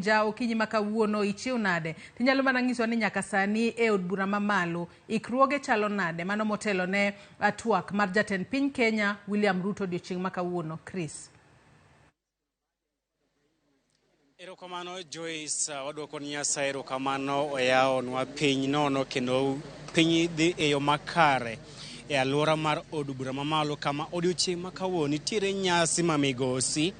Ja okinyi ma kawuono ichiew nade? Tinyalo mana nyisowa ni nyaka sani e od bura mamalo ikruoge chalo nade? Mano motelo ne twak mar jatend piny Kenya William Ruto odiochieng' ma kawuono. Chris. Erokamano Joyce, wadwoko ni Nyasaye erokamano oyawonwa piny nono kendo piny dhi e yo makare e alwora mar od bura mamalo kama odiochieng' ma kawuono nitiere nyasi ma migosi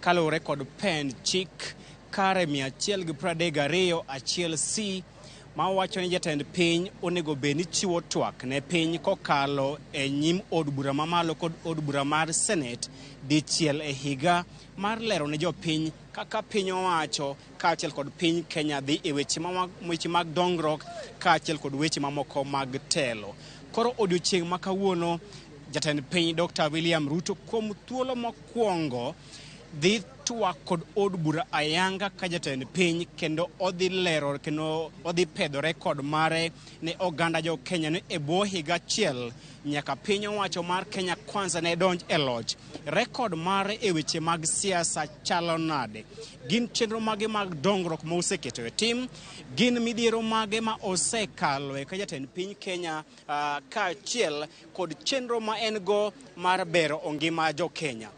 kaluwore kod pend chik kare 132 achiel C ma wacho ni jatend piny onego bed ni chiwo twak ne piny kokalo e nyim od bura mamalo kod od bura mar Senate dichiel e higa mar lero ne jopiny kaka piny owacho kaachiel kod piny Kenya dhi e weche weche mag dongruok kaachiel kod weche mamoko mag telo. Koro odiochieng' ma kawuono jatend piny Dr. William Ruto kuom thuolo mokwongo dhi twak kod od bura ayanga ka jatend piny kendo odhi lero kendo odhi pedho rekod mare ne oganda jo Kenya ni e bwo higa achiel nyaka piny owacho mar Kenya Kwanza ne donj e loch. Rekod mare e weche mag siasa chalo nade? Gin chenro mage mag dongruok ma oseketo e tim? Gin midhiero mage ma osekaloe ka jatend piny Kenya kaachiel kod chenro ma en go mar bero ngima jo Kenya?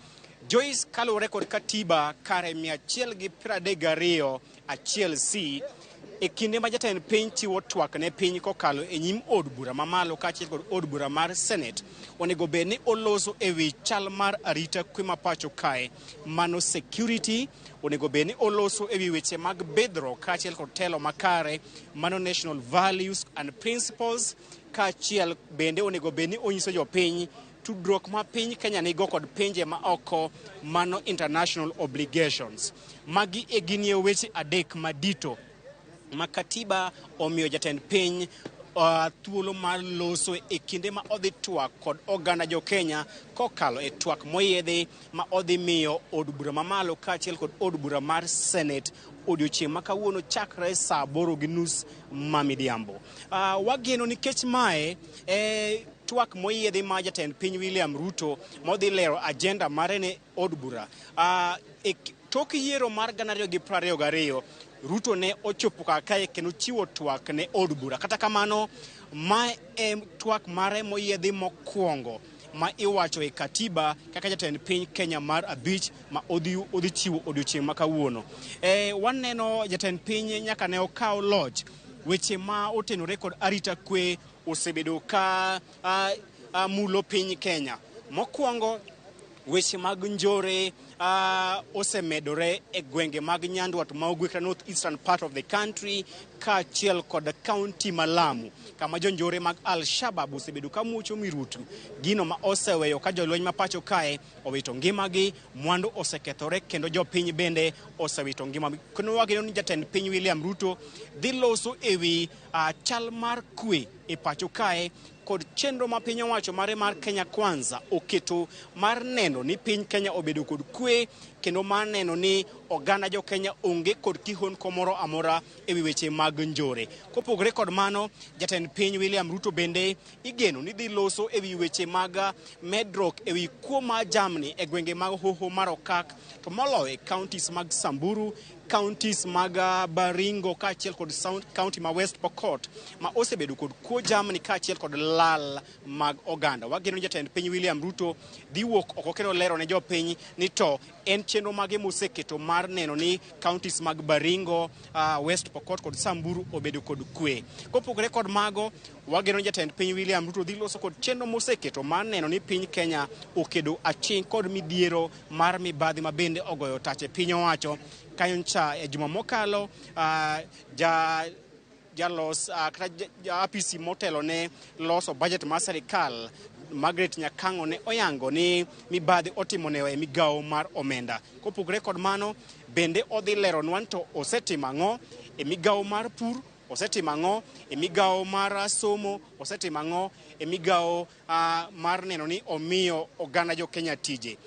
Joyce, kaluwore kod katiba kare 132 achiel C, e kinde ma jatend piny chiwo twak ne piny kokalo e nyim od bura mamalo kaachiel kod od bura mar Senate, onego bed ni oloso e wi chal mar arita kwe ma pacho kae, mano security, onego bed ni oloso e wi weche mag bidhruok kaachiel kod telo makare, mano national values and principles, kaachiel bende onego bed ni onyiso jopiny tudruok ma piny Kenya nigo kod pinje ma oko, mano international obligations. Magi e ginie weche adek madito ma katiba omiyo jatend piny thuolo mar loso e kinde ma odhi twak kod oganda jo Kenya kokalo e twak moyiedhi ma odhi miyo od bura mamalo kaachiel kod od bura mar Senate odiochieng' ma kawuono chakre saa 8:30 ma midhiambo. Wageno nikech mae twak moyiedhi ma jatend piny William Ruto modhi lero agenda mare ne od bura. Tok yiero mar 2022, Ruto ne ochopo kar kae kendo chiwo twak ne od bura. Kata kamano, mae e twak mare moyiedhi mokwongo ma iwacho e katiba kaka jatend piny Kenya mar abich ma odhi chiwo odiochieng' ma kawuono. Waneno jatend piny nyaka ne okaw loch, weche ma otenore kod arita kwe osebedo ka mulo piny Kenya. Mokwongo, weche mag njore osemedore e gwenge mag Nyandwat ma Ugwe kata North Eastern part of the country kaachiel kod kaunti ma Lamu kama jonjore mag Al-Shabaab osebedo ka muocho mirutu, gino ma oseweyo ka jolweny ma pacho kae owito ngimagi, mwandu osekethore kendo jopiny bende osewito ngima. Kendo wageno ni jatend piny William Ruto dhi loso e wi chal mar kwe e pacho kae kod chenro ma piny owacho mare mar Kenya Kwanza oketo mar neno ni piny Kenya obedo kod kwe kendo mar neno ni oganda jo Kenya onge kod kihondko moro amora e wi weche mag njore. Kopogore kod mano, jatend piny William Ruto bende igeno ni dhi loso e wi weche mag medruok e wi kuo mar jamni e gwenge mag Hoho mar Okak, to moloyo e counties mag Samburu, counties mag Baringo kaachiel kod county ma West Pokot ma osebedo kod kuo jamni kaachiel kod lal mag oganda. Wageno ni jatend piny William Ruto dhi wuok oko kendo lero ne jopiny ni to en chenro mage moseketo mar neno ni counties mag Baringo, West Pokot kod Samburu obedo kod kwe. Kopogore kod mago, wageno ni jatend piny William Ruto dhi loso kod chenro moseketo mar neno ni piny Kenya okedo aching' kod midhiero mar mibadhi ma bende ogoyo tach e piny owacho. Kanyo ncha e juma mokalo, jalos kata apisi motelo ne loso budget mar serikal Margaret Nyakang'o ne oyango ni mibadhi otimo ne e migawo mar omenda. Kopogore kod mano, bende odhi leronwa ni to osetimo ang'o e migawo mar pur, osetimo ang'o e migawo mar somo, osetimo ang'o e migawo mar neno ni omiyo oganda jo Kenya tije.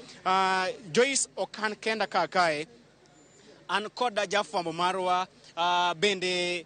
Joyce ok an kenda ka kae, an koda jafwambo marwa bende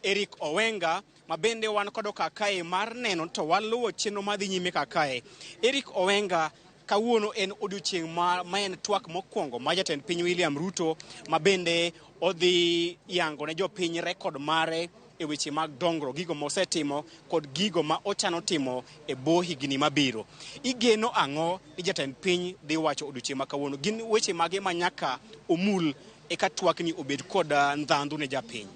Eric Owenga ma bende wan kodo ka kae mar neno to waluwo chenro madhi nyime ka kae. Eric Owenga, kawuono en odiochieng' ma en twak mokwongo ma jatend piny William Ruto ma bende Odhi yango ne jopiny record mare e weche mag dongruok, gigo mosetimo kod gigo ma ochano timo e bwo higni mabiro. Igeno ang'o ni jatend piny dhi wacho odiochieng' ma kawuono? Gin weche mage ma nyaka omul eka twakni obed kod ndhandhu ne japiny?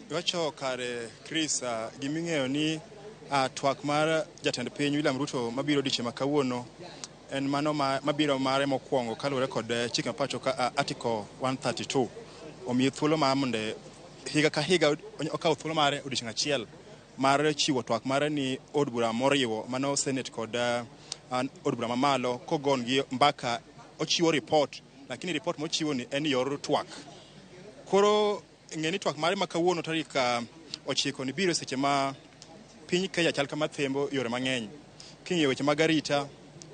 Iwacho kare Chris, giming'eyo ni twak mar jatend piny William Ruto mabiro odiochieng' ma kawuono en mano mabiro mare mokwongo kaluwore kod chike ma pacho ka Article 132 omiye thuolo mar mondo higa ka higa okaw thuolo mare odiochieng' achiel mar chiwo twak mare ni od bura moriwo mano Senate kod od bura mamalo kogon gi mbaka ochiwo report, lakini report mochiwo ni en yor twak. Koro ng'e ni twak mare ma kawuono tarik 9 ni biro seche ma piny Kenya chal kama thembo yore mang'eny. King'iyo weche mag arita,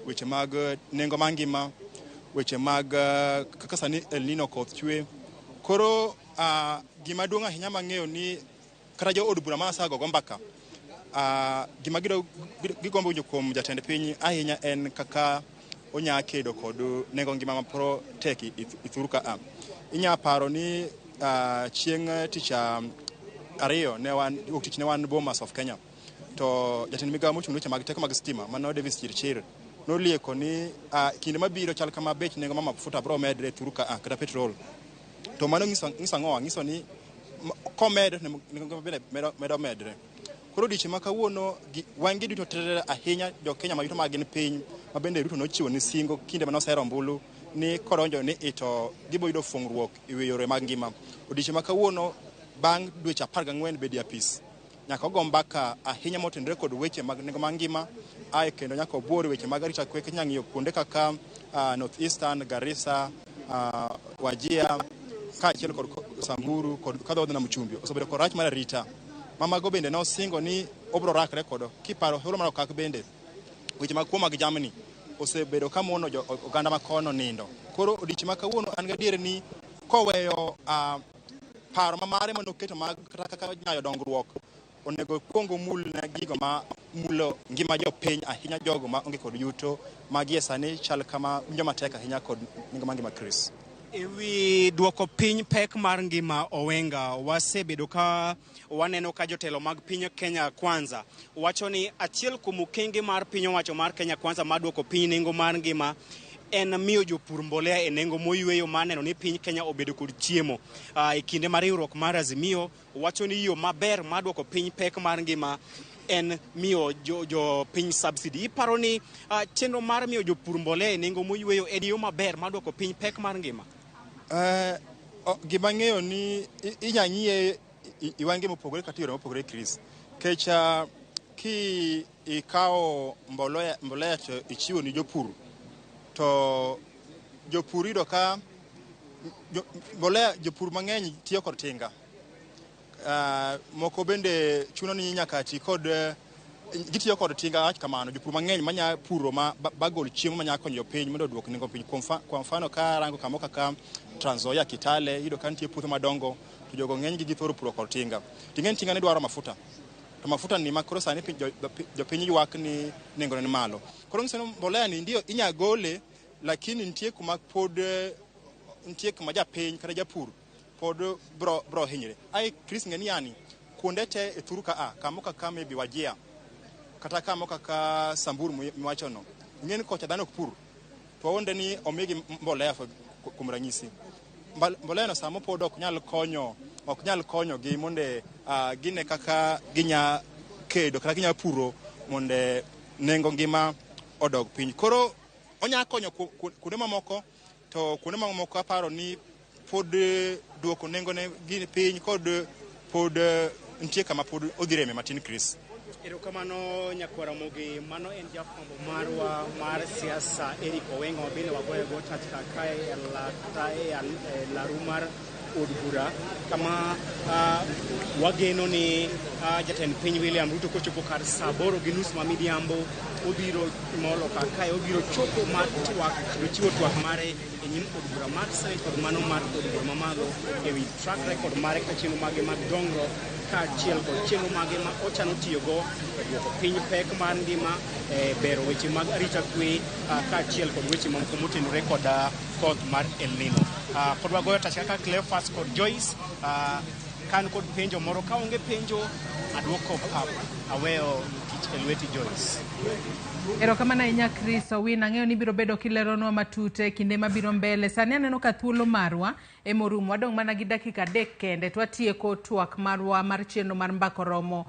weche mag nengo mar ngima, weche mag kaka sani El Nino koth chwe. Koro gima duong' ahinya mang'eyo ni kata jo od bura ma asago go mbaka, gima gigombo winjo kuom jatend piny ahinya en kaka onya kedo kod nengo ngima ma pro tek i thur ka a. Inya paro ni chieng' tich ariyo ne wan wuok tich ne wan Bomas of Kenya, to jatend migawo mochung' ne weche mag teko mag stima mano Davis Chirchir nolieko ni kinde mabiro chal kama bech nengo mar mafuta biro medre e thur ka a kata petrol. To mano nyiso ang'o? Nyiso ni komed nengo bende medo medre. Koro odiochieng' ma kawuono wan gi duto terere ahinya jo Kenya ma yuto mag gin piny ma bende Ruto nochiwo ni singo kinde mane osero ombulu ni kodonjo ni ito gibo yudo fungruok e wi yore mag ngima. Odiochieng' ma kawuono bang' dweche 14 bedo e apis nyaka ogo mbaka ahinya motenore kod weche mag nengo mag ngima, ae kendo nyaka obuor weche mag arita kwe. Kinya ng'iyo kuonde kaka North Eastern, Garissa, Wajir kaachiel kod Samburu kod kadho nam chumbi osebedo kod rach mar arita ma mago bende nosingo ni obiro rakre kodo. Kiparo holo mar okak bende weche mag kuo mag jamni osebedo ka mono oganda makono nindo. Koro odiochieng' ma kawuono an gadier ni koweyo paro ma mare manoketo mag kata kaka nyayo dongruok, onego kuong omul ne gigo ma mulo ngima jopiny ahinya, jogo ma onge kod yuto ma gie sani chal kama winjo matek ahinya kod nengo mar ngima Chris. E wi duoko piny pek mar ngima Owenga, wasebedo ka waneno ka jotelo mag piny Kenya Kwanza wacho ni achiel kuom okenge mar piny owacho mar Kenya Kwanza mar duoko piny nengo mar ngima en miyo jopur mbolea e nengo moyweyo mar neno ni piny Kenya obedo kod chiemo. E kinde mar riwruok mar Azimio wacho ni yo maber mar duoko piny pek mar ngima en miyo jo piny subsidy. Iparo ni chenro mar miyo jopur mbolea e nengo moyweyo en yo maber mar duoko piny pek mar ngima? Gima ng'eyo ni inya ng'iye i wenge mopogore kata yore mopogore Chris. Kech ki ikawo mbolea to ichiwo ni jopur, to jopur yudo ka mbolea jopur mang'eny tiyo kod tinga. Moko bende chuno ni nyaka ti kod gitiyo kod tinga wach kamano. Jopur mang'eny manya puro ma bagol chiemo manya konyo jopiny mondo oduok nengo piny. Kuom mfano ka arango kamoro kaka Trans Nzoia, Kitale, iyudo ka nitie puothe madongo to jogo ng'eny gi githoro puro kod tinga. Ting'e ni tinga ne dwaro mafuta. To mafuta ni ma koro sani jopiny ywak ni nengone ni malo. Koro nyiso ni mbolea ni ndio inya gole, lakini nitie kuma pod nitie kuma japiny kata japur pod bro hinyre. Ai Chris ng'e ni yani kuonde te e thuru ka a kamo kaka maybe Wajir kata kamo kaka Samburu miwachono, ing'e ni kocha dhano ok pur to wawuonde ni omigi mbolea kuom ranyisi. Mbolea no samo pod ok nyal konyo, ok nyal konyo gi monde gine kaka ginya kedo kata ginya puro monde nengo ngima odog piny. Koro onya konyo kuonde mamoko, to kuonde mamoko aparo ni pod duoko nengo ne gini piny kod pod nitie kama pod odhi reme matin Chris. Erokamano nyakwara Ramogi, mano en jafwambo marwa mar siasa Eric Owenga ma bende wagoyo go tach kae e laru mar od bura kama wageno ni jatend piny William Ruto kochopo kar saa 8:30 ma midhiambo obiro molo kar kae, obiro chopo mar twak kendo chiwo twak mare e nyim od bura mar Senate kod mano mar od bura mamalo ewi track record mare kata chenro mage mag dongruok kaachiel kod chenro mage ma ochano tiyogo e duoko piny pek mar ngima, e bero weche mag arita kwe, kaachiel kod weche mamoko motenore kod koth mar El Nino. Pod wagoyo tach kaka Cleophas kod Joyce. Kan kod penjo moro, ka onge penjo, aduoko pap, aweyo tich e lweti, Joyce. Erokamano ahinya, Chris Owino. Ang'eyo ni ibiro bedo kileronwa matut e kinde mabiro mbele. Sani aneno ka thuolo marwa emorumo. Wadong' mana gi dakika 3 kende to watieko twak marwa mar chenro mar Mbaka Oromo.